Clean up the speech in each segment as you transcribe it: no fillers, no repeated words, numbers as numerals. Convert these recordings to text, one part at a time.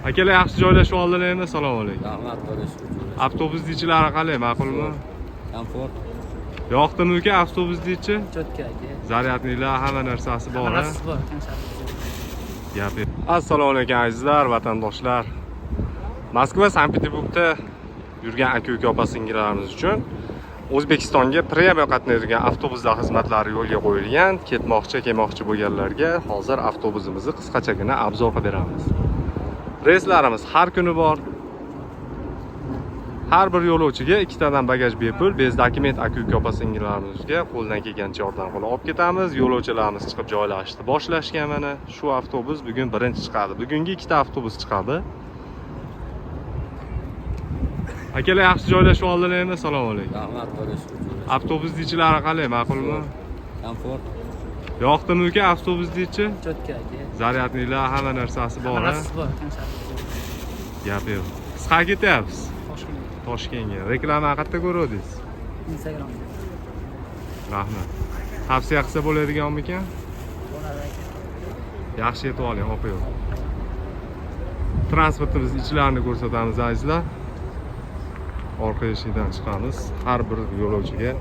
Akalar, yaxshi joylashib oldilarmi? Assalomu alaykum. Rahmat, Xudoga. Avtobus ichilari qalay, ma'qulmi? Komfort. Yoqdimi uka avtobus ichi? Cho'tka aka. Zaryadniklar, hamma narsasi bor, a? Hammasi bor. Gap yo'q. Assalomu alaykum azizlar, vatandoshlar. Moskva, Sankt-Peterburgda yurgan aka-uka, opa-singillarimiz uchun O'zbekistonga premyo qatnaydigan avtobuslar xizmatlari yo'lga qo'yilgan. Ketmoqchi, kelmoqchi bo'lganlarga hozir avtobusimizni qisqachagina obzor qilib beramiz. Reyslarimiz har kuni bor. Har bir yo'lovchiga ikkitadan bagaj bepul, bez dokument aka-uka, opa-singillarimizga qo'ldan kelgancha yordam qilib olib ketamiz. Yo'lovchilarimiz chiqib joylashishni boshlashgan mana. Shu avtobus bugun birinchi chiqadi. Bugungi ikkita avtobus chiqadi. Akalar, yaxshi joylashib oldilarmi? Assalomu alaykum. Rahmat, Xudoga. Avtobus ichilari qalay, ma'qulmi? Komfort. Yoqdimi uka avtobus ichi? Cho'tka aka. Zaryadniklar, hamma narsasi bor, a? Hammasi bor. Gap yo'q. Siz qayerga ketyapsiz? Toshkent. Toshkentga. Reklama qayerda ko'ruvdingiz? Instagramda. Rahmat. Tavsiya qilsa bo'ladiganmikan? Bo'ladi aka. Yaxshi yetib oling, opa yo'q. Transportimiz ichlarini ko'rsatamiz azizlar. Orqa eshikdan chiqamiz. Har bir yo'lovchiga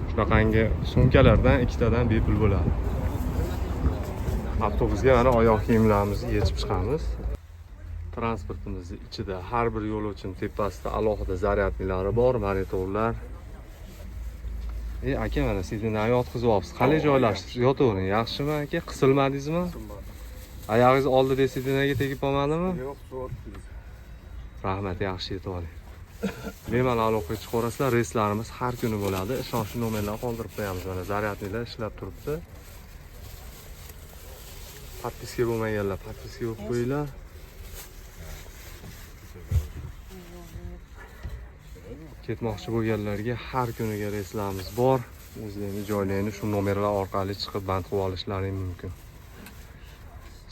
shunaqangi sumkalardan ikkitadan bepul bo'ladi. Avtobusga mana oyoq kiyimlarimizni yechib chiqamiz. Transportimizni ichida har bir yo'lovchining tepasida alohida zaryadniklari bor, monitorlar. Aka, mana sizni yotqizyapsiz. Qalay joylashib yotavering, yaxshimi aka? Qisilmadingizmi? Oyog'ingiz oldida sidinaga tegib qolmadimi? Yo'q, zo'r. Rahmat, yaxshi yetib oling. Bemalol aloqaga chiqaverasizlar, reyslarimiz har kuni bo'ladi. Ishonchli nomerlar qoldirib qo'yamiz. Mana zaryadniklar ishlab turibdi. Podpiska bo'lmaganlar podpiska bo'lib qo'yinglar. Ketmoqchi bo'lganlarga har kuniga reyslarimiz bor. O'zlaringiz joylarini shu nomerlar orqali chiqib band qilib olishlaring mumkin.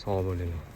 Sog' bo'linglar.